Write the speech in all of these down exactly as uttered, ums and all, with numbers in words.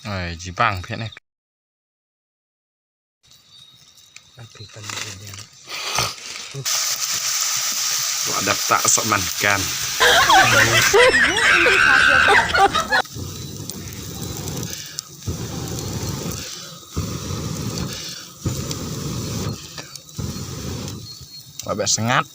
Ai, jibang phi ne. Wa dap tak sok man kan. Wa beh sengat.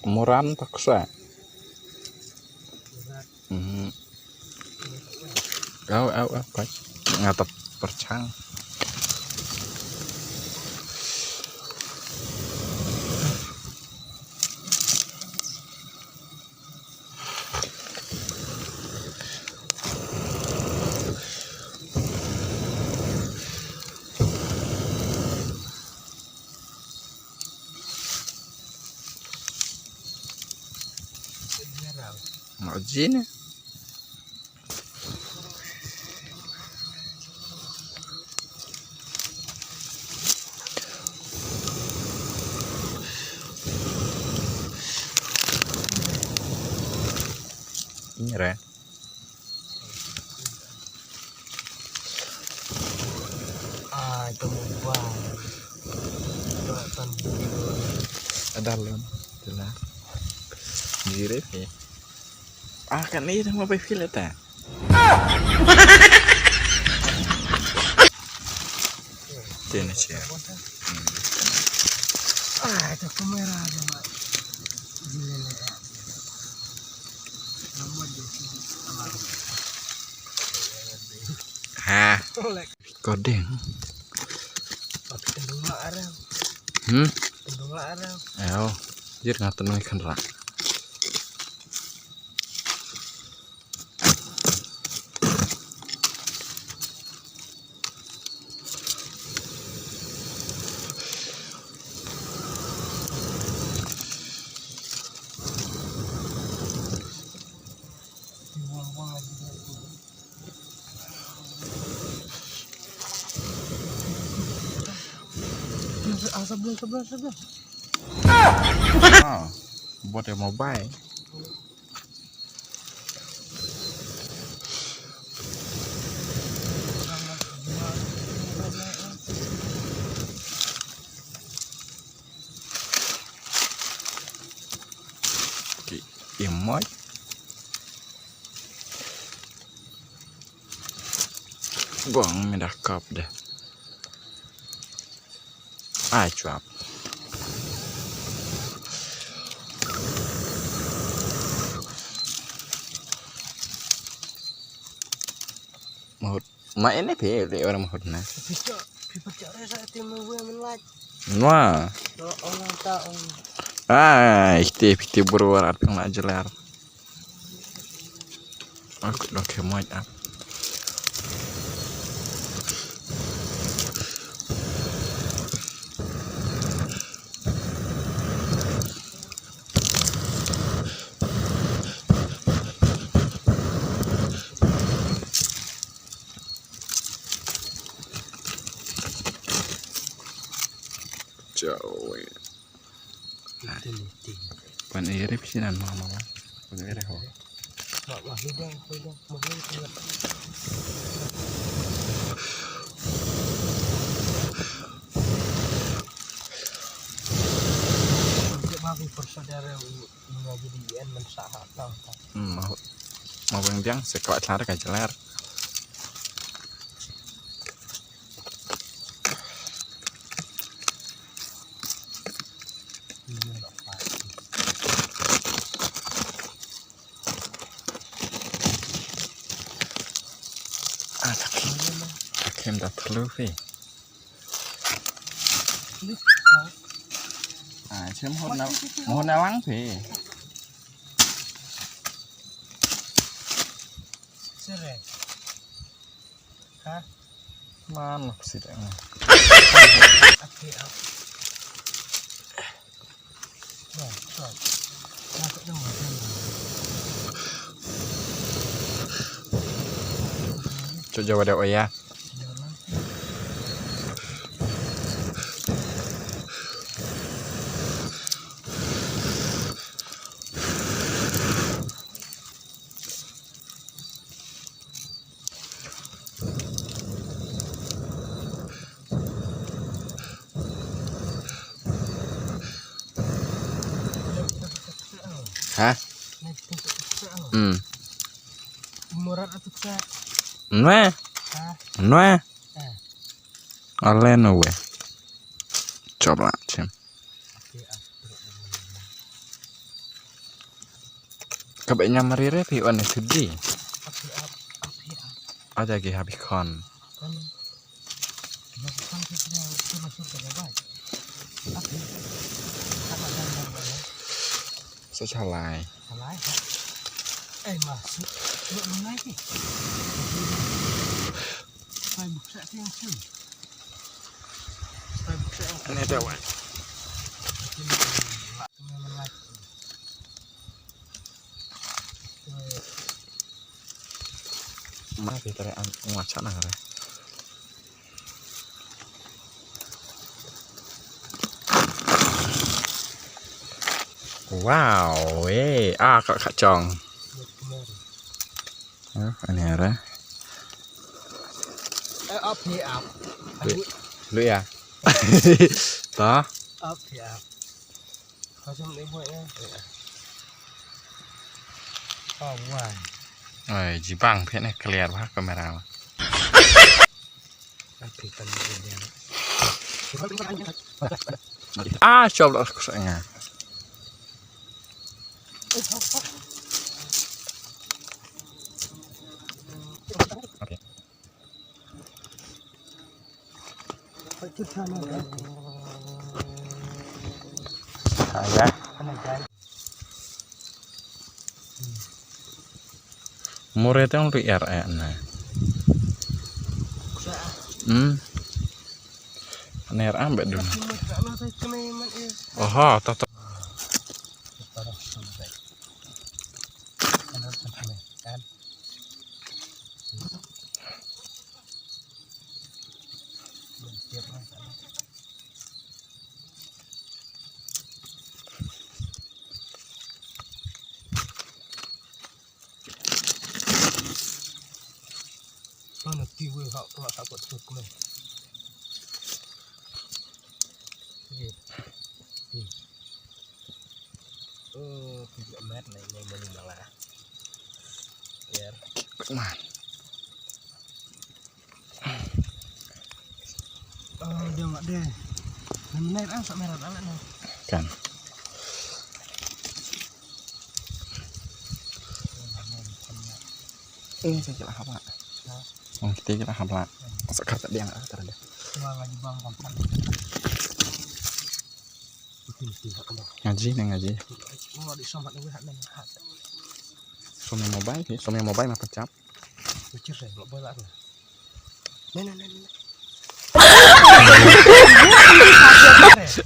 Muran taksa. Mhm. Au, au, au, koch. Nga ta pyrchang. Mak jin. Ini re. Ah, itu mobile. Itu akan video. Ada lem. Itulah. Diri ni. Ah, kan ni dah mau feel ta. Tiene che. Ah, itu kamera dia, Mak. Gila, ya. Nama dia? Ha. Kodeng. Tapi tendung lah arang. Hmm? Tendung lah arang. Ayo. Jir nga tendung ikan rak. Ah, sebelah, sebelah, sebelah. Ah, buat yang mobile. Ki imoi. Gong me da kap de. Ai chuap. Mahut. Ma ene phi le orang mahut na. Picture, picture saya tim gue menlak. Wah. Orang tak. Ai, phi te bro, rat phi la jelar. Ak, dok he moj ak. Jauh. Pan ere phi nan mama. Pan ere ho. Hmm, mau, mau biang biang sekolah kelar ka jelar. Ah, ka khim, ka khim da thlu phi. Ah, chem hot na, hot na wang phi. Sere. Ha? Man, sida. Ake, ap. Cho jawa da oya. Ha? Hmm. Nwe. Nwe. Ale no we. Coba chem. Ka ba nyam rire phi wan sidi. Ada ki habi kon. Sa chalai. Ane da wan. Ma phi tare an ngwa cha nang re. Wow, eh, ah, ka, ka chong. Ah, ani ara. Eh, up here, up. Lu, lu ya. Ta. Up here, up. Macam ni buat ya. Oh, wah. Oi, jibang phi ne clear ba kamera. Ah, coba aku sangat. Okay. Mure tang lu er eh na. Hmm. Ner ambek dun. Oha, to to. Mana tiwi hak keluar hak buat tu kena. Okey. Okey. Oh, tiga meter naik naik malu malah. Biar. Man. Ah, dia mak dia. Naik ah, sak merah alat ni. Kan. Ini saya kira apa? Oh, kita kira apa? Masa kata dia nggak kata dia. Ngaji ni ngaji. Som ïa mobile, som ïa mobile ma pynchap.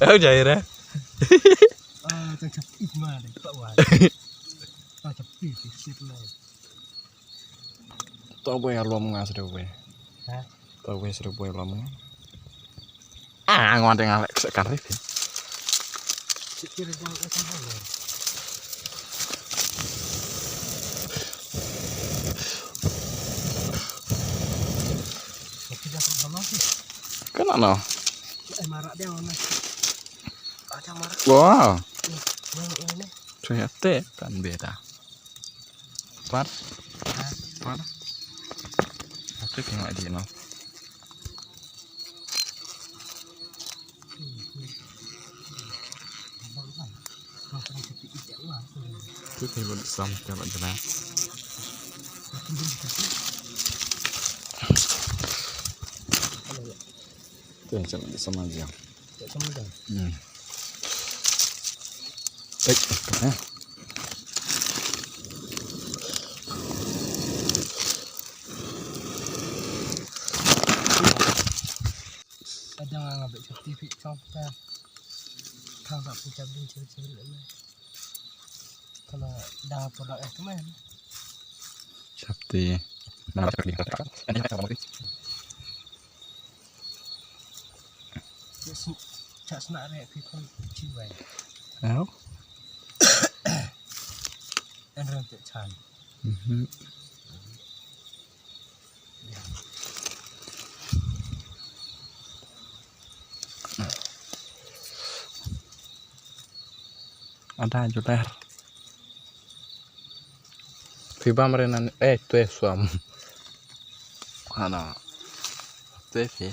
Oh, jai re. Ah, tang chap ip ma de, pak wan. Tang chap ip, ip, ip ma. To boy alom nga sdang boy. Ha? To boy sdang boy alom nga. Ah, ngon deng alek sekan rip. Sikir deng sekan rip. Kena no. Eh, marak dia mana? Ada marak. Wah. Ni, yang ini. Ternyata kan beda. Pat. Pat. Aku tengok dia no. Tu tengok sam tengok jelas. Tu yang sama sama aja. Hmm. Ei, eh. Ada nga nga bek safety fit chong ta. Thang sa pun chap din chap chap le me. Kala da pun eh kmen. Safety. Mana safety? Yes, chak sna re phi kon chiwai. Au. En ren te chan. Mhm. Ada juler. Phi bam re nan, eh, tu eh suam. Hana. Tu eh phi.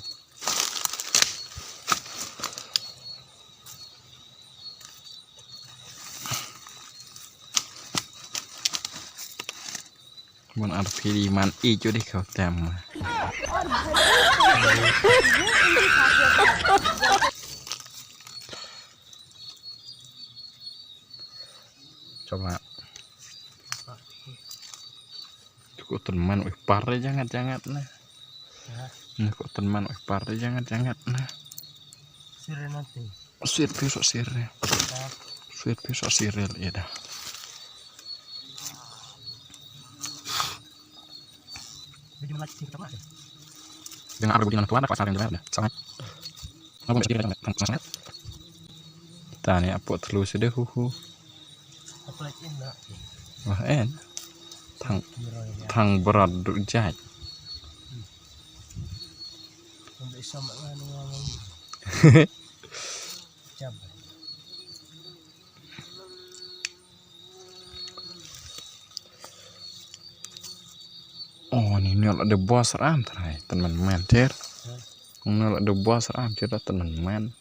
Mon ar phi di man i chu di kau tem. Coba. Cukup teman wih par jangat-jangat nah. Nah, kok teman wih par jangat-jangat nah. Sire nanti. Sweet piece of sire. Sweet piece of sire ya dah. Jangan ada budi nang tuan, aku asal yang dengar dah. Sangat. Apa mesti kita sangat? Tani apa terus deh hu hu. Wah, en. Thang, thang berat duk jait. Oh, ni ni la de bos ram trai, teman man ter. Ni la de bos ram ter, teman man.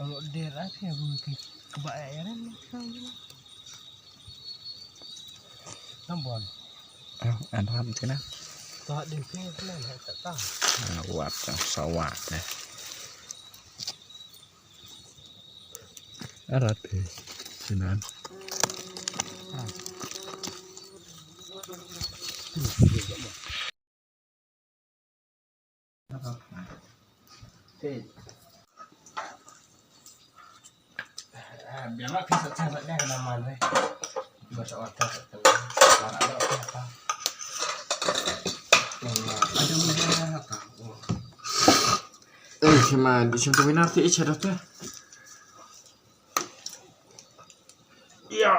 Kalau der apa ya, bu ki kebak ya ran. Nambon. Eh, an ram sini. Tak ada ke, tak tahu. Wat yang sawat deh. Arat eh. Sinan. Eh, ma di sini tu minar ti icha dah tu. Ya.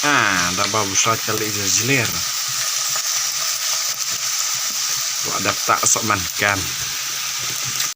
Ah, da ba bu sa kali je jler. Wa da tak sok man kan.